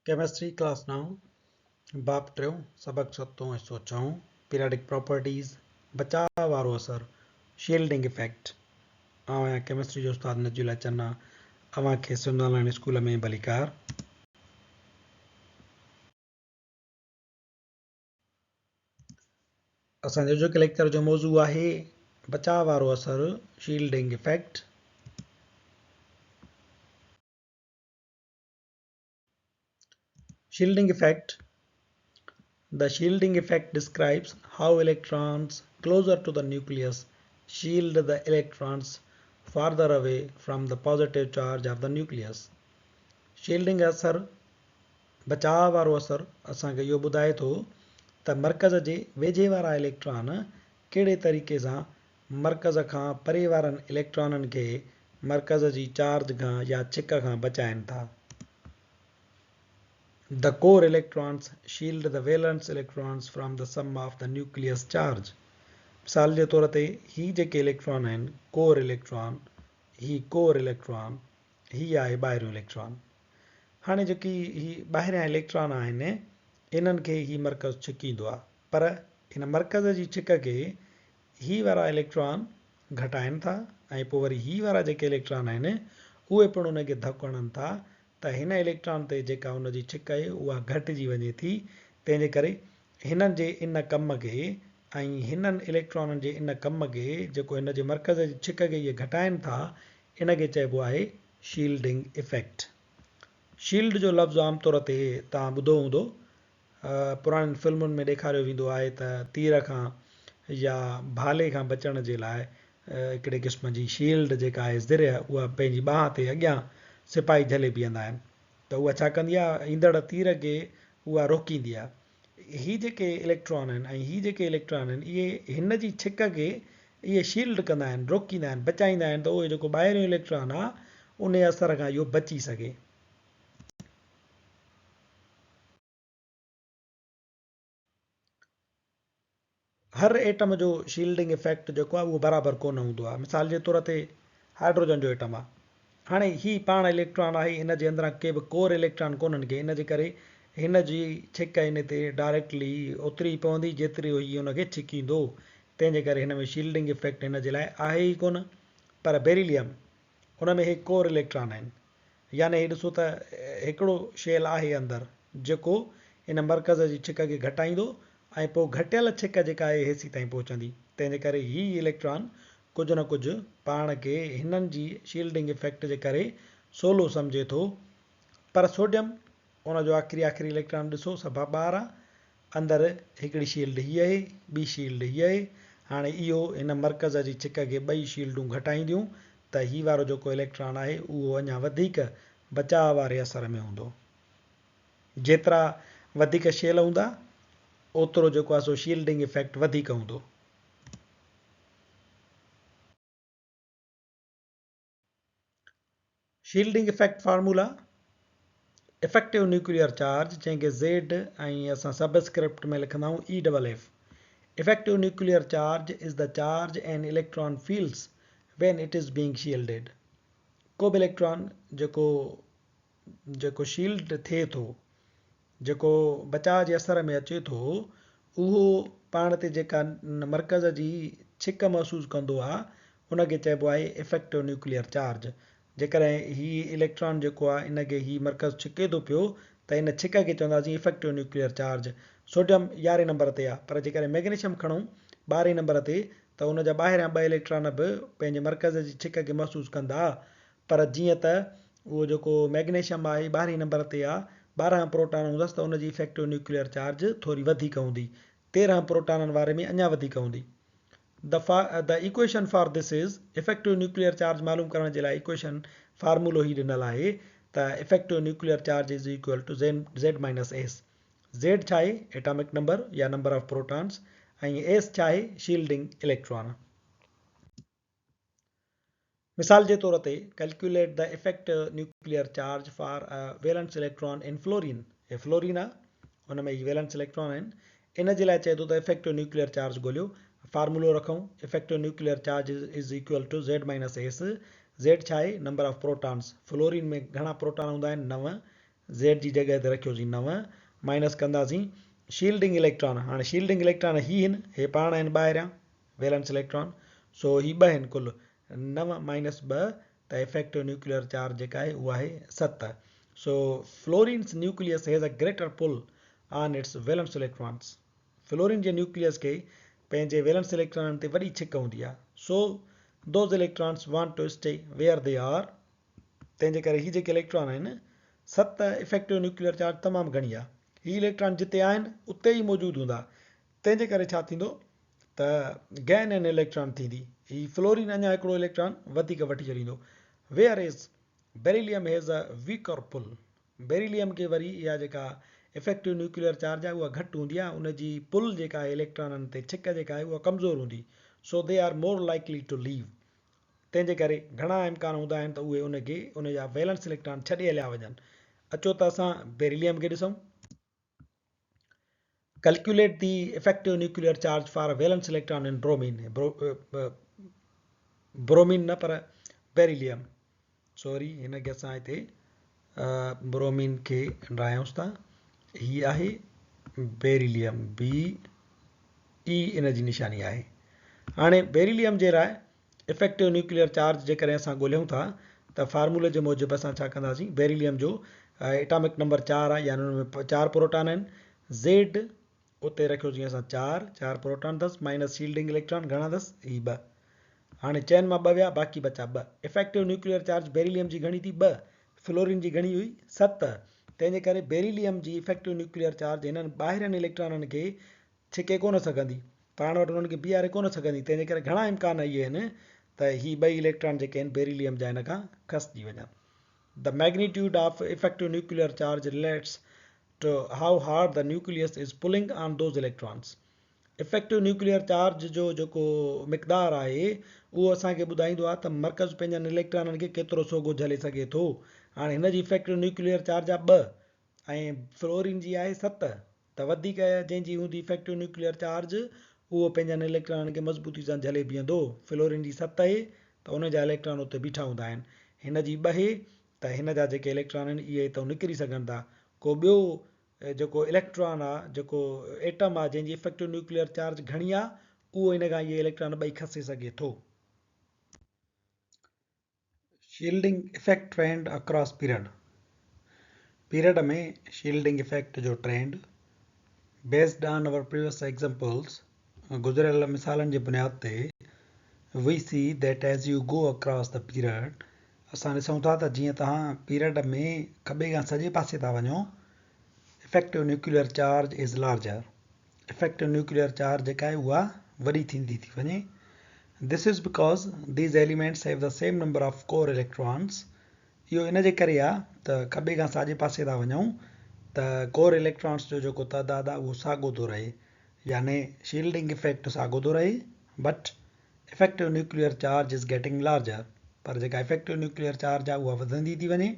Chemistry class نائون، باب ٽيون، سبق ستون، حصو ڇهون، پيرياڊڪ پراپرٽيز، بچاء وارو اثر، شيلڊنگ افيڪٽ. آئون آهيان ڪيمسٽري جو استاد نجي الله چنا، اوهان کي سنڌ آن لائين اسڪول ۾ ڀليڪار. اسان جو اڄوڪي ليڪچر جو موضوع آهي بچاء وارو اثر، shielding effect. Shielding effect, The shielding effect describes how electrons closer to the nucleus shield the electrons farther away from the positive charge of the nucleus. Shielding اثر بچاء وارو اثر اسان کي اهو ٻڌائي ٿو ته مرڪز جي ويجهي وارا اليڪٽران ڪهڙي طريقي سان مرڪز کان پري وارن اليڪٽرانن کي مرڪز جي چارج کان يا ڇڪ کان بچائين ٿا. The core electrons shield the valence electrons from the sum of the nucleus charge. مثال جي طور تي هي جيڪي اليڪٽران آهن ڪور اليڪٽران، هي ڪور اليڪٽران، هي آهي ٻاهريون اليڪٽران. هاڻي جيڪي هي ٻاهريان اليڪٽران آهن انهن کي هي مرڪز ڇڪيندو آهي پر هن مرڪز جي ڇڪ کي هي وارا اليڪٽران گهٽائن ٿا ۽ پوء وري هي وارا جيڪي اليڪٽران آهن اهي پڻ ان کي ڌڪ هڻن ٿا ته هن اليڪٽران تي جيڪا ان جي ڇڪ آهي اها گهٽجي وڃي ٿي تنهن جي ڪري هنن جي ان ڪم کي ۽ هنن اليڪٽرانن جي ان ڪم کي جيڪو هن جي مرڪز جي ڇڪ کي اهي گهٽائن ٿا ان کي چئبو آهي شيلڊنگ افيڪٽ. شيلڊ جو لفظ عام طور تي توهان ٻڌو هوندو پراڻين فلمن ۾ ڏيکاريو ويندو آهي ته تير کان يا ڀالي کان بچڻ جي لاء هڪڙي قسم جي شيلڊ جيڪا آهي زرهه اها پنهنجي ٻانهن تي اڳيان سپاهي جهلي بيهندا آهن ته اها ڇا ڪندي آهي ايندڙ تير کي اها روڪيندي آهي. هي جيڪي اليڪٽران آهن ۽ هي جيڪي اليڪٽران آهن اهي هن جي ڇڪ کي اهي شيلڊ ڪندا آهن روڪيندا آهن بچائيندا آهن ته اهو جيڪو ٻاهريون اليڪٽران آهي ان اثر کان اهو بچي سگهي. هر ايٽم جو شيلڊنگ افيڪٽ جيڪو آهي اهو برابر ڪونه هوندو آهي. مثال جي طور تي هائيڊروجن جو ايٽم آهي. هاڻي هي پاڻ اليڪٽران آهي ان جي اندران ڪي به ڪور اليڪٽران ڪونهن ڪي ان جي ڪري هن جي ڇڪ ان تي ڊائريڪٽلي اوتري ئي پوندي جيتري هي ان کي ڇڪيندو. تنهن جي ڪري هن ۾ شيلڊنگ افيڪٽ هن جي لاء آهي ئي ڪونه. پر بيريليم ان ۾ هي ڪور اليڪٽران آهن. يعني هي ڏسو ته هڪڙو شيل آهي اندر جيڪو ان مرڪز جي ڇڪ کي گهٽائيندو ۽ پوء گهٽيل ڇڪ جيڪا آهي هيسي تائين پهچندي تنهن جي ڪري هي اليڪٽران ڪجهه نه ڪجهه پاڻ کي هنن جي شيلڊنگ افيڪٽ جي ڪري سولو سمجهي ٿو پر سوڊيم ان جو آخري آخري اليڪٽران ڏسو سڀا 12 اندر هڪڙي شيلڊ هيء اهي، ٻي شيلڊ هيء اهي. هاڻي اهو هن مرڪز جي ڇڪ کي ٻئي شيلڊون گهٽائينديون ته هي وارو جيڪو اليڪٽران آهي اهو اڃا وڌيڪ بچاء واري اثر ۾ هوندو. جيترا وڌيڪ شيل هوندا اوترو جيڪو آهي سو شيلڊنگ افيڪٽ وڌيڪ هوندو. Shielding effect formula, effective nuclear charge جنهن کي زيڊ ۽ اسان سب اسڪرپٽ ۾ لکندا آهيون E double F. Effective nuclear charge is the charge an electron feels when it is being shielded. ڪو به اليڪٽران جيڪو جيڪو شيلڊ ٿئي ٿو جيڪو بچاء جي اثر ۾ اچي ٿو اهو پاڻ تي جيڪا مرڪز جي ڇڪ محسوس ڪندو آهي ان کي چئبو آهي افيڪٽو نيوڪليئر چارج. جيڪڏهن هي اليڪٽران جيڪو آهي ان کي هي مرڪز ڇڪي ٿو پيو ته ان ڇڪ کي چونداسين افيڪٽو نيوڪليئر چارج. سوڊيم يارهين نمبر تي آهي پر جيڪڏهن ميگنيشيم کڻون ٻارهين نمبر تي ته ان جا ٻاهريان ٻه اليڪٽران به پنهنجي مرڪز جي ڇڪ کي محسوس ڪندا پر جيئن ته اهو جيڪو ميگنيشيم آهي ٻارهين نمبر تي آ، 12 پروٽان هوندس ته ان جي افيڪٽو نيوڪليئر چارج ٿوري وڌيڪ هوندي، 13 پروٽانن واري ۾ اڃا وڌيڪ هوندي. The The equation for this is، effective nuclear charge معلوم ڪرڻ جي لاء ايڪويشن فارمولو هي ڏنل آهي ته effective nuclear charge is equal to Z minus S. Z ڇا آهي؟ ايٽامڪ نمبر يا نمبر آف پروٽانس ۽ ايس ڇا آهي؟ شيلڊنگ اليڪٽران. مثال جي طور تي، calculate the effective nuclear charge for a valence electron in fluorine, he fluorine آ، ان ۾ هي ويلنس اليڪٽران آهن، ان جي لاء چئي ٿو ته افيڪٽو نيوڪليئر چارج ڳوليو، فارمولو رکون، effective nuclear charge is equal to Z minus S, Z ڇا آهي؟ نمبر آف پروٽانس، فلورين ۾ گهڻا پروٽان هوندا آهن؟ 9، زيڊ جي جڳهه تي رکيوسين نو، مائنس ڪنداسين شيلڊنگ اليڪٽران، هاڻي شيلڊنگ اليڪٽران هي هن، هي پاڻ آهن ٻاهريان ويلنس اليڪٽران، سو هي ٻه آهن ڪل، نو مائنس ٻه ته افيڪٽو نيوڪليئر چارج جيڪا آهي اها آهي ست. So fluorine's nucleus has a greater pull on its valence electrons. Fluorine جي نيوڪليس کي پنهنجي ويلنس اليڪٽرانن تي وڏي ڇڪ هوندي آهي. So those electrons want to stay where they are. تنهن جي ڪري هي جيڪي اليڪٽران آهن ست افيڪٽو نيوڪليئر چارج تمام گهڻي آهي. هي اليڪٽران جتي آهن اتي ئي موجود هوندا. تنهن جي ڪري ڇا ٿيندو ته گين ان اليڪٽران ٿيندي. هي فلورين اڃا هڪڙو اليڪٽران وڌيڪ وٺي ڇڏيندو. Where is beryllium has a weaker pull. Beryllium کي وري اها جيڪا افيڪٽو نيوڪليئر چارج آهي اها گهٽ هوندي آهي ان جي پل جيڪا آهي اليڪٽرانن تي ڇڪ جيڪا آهي اها ڪمزور هوندي. So they are more likely to leave. تنهن جي ڪري گهڻا امڪان هوندا آهن ته اهي ان کي ان جا ويلنس اليڪٽران ڇڏي هليا وڃن. اچو ته اسان بيريليم کي ڏسون. Calculate the effective nuclear charge for valence electron in bromine, bromine نه پر بيريليم، سوري هن کي اسان هتي برومين کي ڊاهيونس ٿا، هي آهي بيريليم، بي اي ان جي نشاني آهي. هاڻي بيريليم جي لاء افيڪٽو نيوڪليئر چارج جيڪڏهن اسان ڳوليون ٿا ته فارمولي جي موجب اسان ڇا ڪنداسين بيريليم جو ايٽامڪ نمبر چار آهي يعني ان ۾ چار پروٽان آهن زيڊ اتي رکيوسين اسان چار چار پروٽان اٿس مائنس شيلڊنگ اليڪٽران گهڻا اٿس هي ٻه هاڻي چئن مان ٻه ويا باقي بچا ٻه افيڪٽو نيوڪليئر چارج بيريليم جي گهڻي ٿي ٻه فلورين جي گهڻي هئي ست تنهن جي ڪري بيريليم جي افيڪٽو نيوڪليئر چارج هنن ٻاهرين اليڪٽرانن کي ڇڪي ڪونه سگهندي، پاڻ وٽ انهن کي بيهاري ڪونه سگهندي، تنهن جي ڪري گهڻا امڪان اهي آهن ته هي ٻئي اليڪٽران جيڪي آهن بيريليم جا هن کان کسجي وڃن. The magnitude of effective nuclear charge relates to how hard the nucleus is pulling on those electrons. Effective nuclear charge جو جيڪو مقدار آهي اهو اسان کي ٻڌائيندو آهي ته مرڪز پنهنجن اليڪٽرانن کي ڪيترو سوگهو جهلي سگهي ٿو. هاڻي هن جي افيڪٽو نيوڪليئر چارج آهي ٻه ۽ فلورين جي آهي ست. ته وڌيڪ جنهن جي هوندي افيڪٽو نيوڪليئر چارج اهو پنهنجن اليڪٽرانن کي مضبوطي سان جهلي بيهندو. فلورين جي ست اهي ته ان جا اليڪٽران اتي بيٺا هوندا آهن. هن جي ٻه اهي ته هن جا جيڪي اليڪٽران آهن اهي اتئون نڪري سگهن ٿا. ڪو ٻيو جيڪو اليڪٽران آ جيڪو ايٽم آ جنهن جي افيڪٽو نيوڪليئر چارج گهڻي آ اهو هن کان اهي اليڪٽران ٻئي کسي سگهي ٿو. Shielding effect trend across period, period ۾ shielding effect جو trend, based on our previous examples, گذريل مثالن جي بنياد تي، we see that as you go across the period, اسان ڏسون ٿا ته جيئن توهان پيريڊ ۾ کٻي کان سڄي پاسي ٿا وڃو، effective nuclear charge is larger, effective nuclear charge جيڪا آهي اها وڏي ٿيندي ٿي وڃي. This is because these elements have the same number of core electrons. اهو ان جي ڪري آهي ته کٻي کان ساڄي پاسي ٿا وڃون ته ڪور اليڪٽرانس جو جيڪو تعداد آهي اهو ساڳو ٿو رهي يعني شيلڊنگ افيڪٽ ساڳو ٿو رهي but effective nuclear charge is getting larger پر جيڪا افيڪٽو نيوڪليئر چارج آهي اها وڌندي ٿي وڃي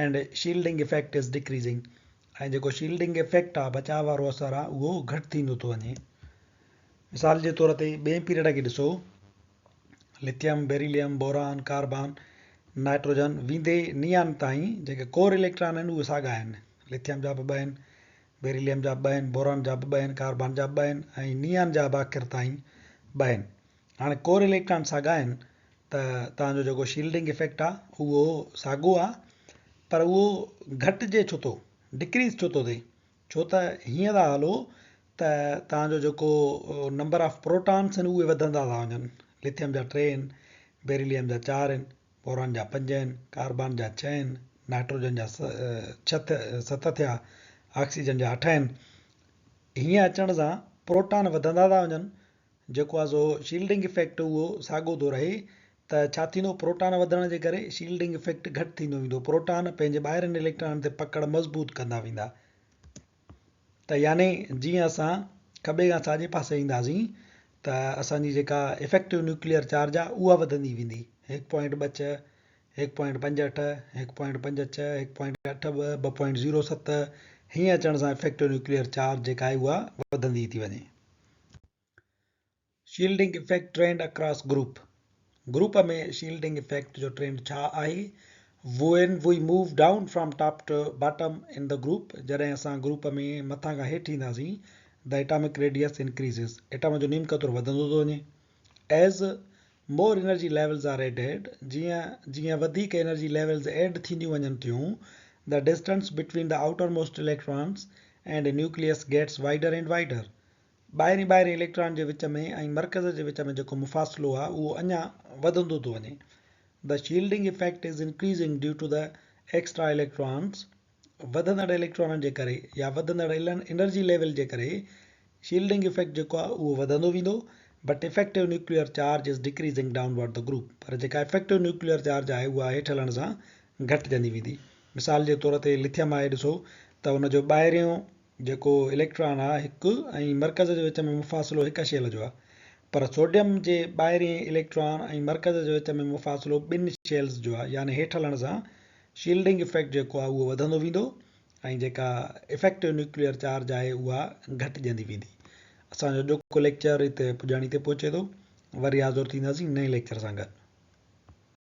and shielding effect is decreasing ۽ جيڪو شيلڊنگ افيڪٽ آ، بچاء وارو اثر آ، اهو گهٽ ٿيندو ٿو وڃي. مثال جي طور تي ٻئين پيريڊ کي ڏسو، lithium, beryllium, boron, carbon, nitrogen ويندي نيان تائين جيڪي ڪور اليڪٽران آهن اهي ساڳا آهن. لٿيم جا به ٻه آهن، بيريليم جا به ٻه آهن، بوران جا به ٻه آهن، ڪاربان جا به ٻه آهن ۽ نيان جا به آخر تائين ٻه آهن. هاڻي ڪور اليڪٽران ساڳا آهن ته توهان جو جيڪو شيلڊنگ افيڪٽ آ اهو ساڳو آ پر اهو گهٽجي ڇو ٿو ڊڪريز ڇو ٿو ٿئي ڇو ته هيئن ٿا هلو ته توهان جو جيڪو نمبر آف پروٽانس آهن اهي وڌندا ٿا وڃن لٿيم جا ٽي آهن بيريليم جا چار آهن بوران جا پنج آهن ڪاربان جا ڇهه آهن نائٽروجن جا ڇهه ست ٿيا آڪسيجن جا اٺ آهن هيئن اچڻ سان پروٽان وڌندا ٿا وڃن جيڪو آهي سو شيلڊنگ افيڪٽ اهو ساڳو ٿو رهي ته ڇا ٿيندو پروٽان وڌڻ جي ڪري شيلڊنگ افيڪٽ گهٽ ٿيندو ويندو پروٽان پنهنجي ٻاهرين اليڪٽرانن تي پڪڙ مضبوط ڪندا ويندا ته يعني جيئن اسان کٻي کان ساڄي پاسي اينداسين ته اسان جي جيڪا افيڪٽو نيوڪليئر چارج آهي اها وڌندي ويندي هڪ پوائنٽ ٻه ڇهه هڪ پوائنٽ پنج اٺ هڪ پوائنٽ پنج ڇهه هڪ پوائنٽ اٺ ٻه ٻه پوائنٽ زيرو ست هيئن اچڻ سان افيڪٽو نيوڪليئر چارج جيڪا آهي اها وڌندي ٿي وڃي. Shielding effect trend across group, group ۾ shielding effect جو ٽرينڊ ڇا آهي؟ When we move down from top to bottom in the group, جڏهن اسان گروپ ۾ مٿان کان هيٺ اينداسين، the atomic radius increases, atom جو نيم قطر وڌندو ٿو وڃي. As more energy levels are added, جيئن جيئن وڌيڪ انرجي ليولز ايڊ ٿينديون وڃن ٿيون، the distance between the outermost electrons and nucleus gets wider and wider, ٻاهرين ٻاهرين اليڪٽران جي وچ ۾ ۽ مرڪز جي وچ ۾ جيڪو مفاصلو آهي اهو اڃا وڌندو ٿو وڃي. The shielding effect is increasing due to the extra electrons, وڌندڙ اليڪٽرانن جي ڪري يا وڌندڙ انرجي ليول جي ڪري شيلڊنگ افيڪٽ جيڪو آهي اهو وڌندو ويندو but effective nuclear charge is decreasing downward the group پر جيڪا افيڪٽو نيوڪليئر چارج آهي اها هيٺ هلڻ سان گهٽجندي ويندي. مثال جي طور تي لٿيم آهي ڏسو ته ان جو ٻاهريون جيڪو اليڪٽران آهي هڪ ۽ مرڪز جي وچ ۾ مفاصلو هڪ شيل جو آهي پر سوڊيم جي ٻاهرين اليڪٽران ۽ مرڪز جي وچ ۾ مفاصلو ٻن شيلز جو آهي يعني هيٺ هلڻ سان شيلڊنگ افيڪٽ جيڪو آهي اهو وڌندو ويندو ۽ جيڪا افيڪٽو نيوڪليئر چارج آهي اها گهٽجندي ويندي. اسان جو اڄوڪو ليڪچر هتي پڄاڻي تي پهچي ٿو. وري حاضر ٿينداسين نئين ليڪچر سان گڏ.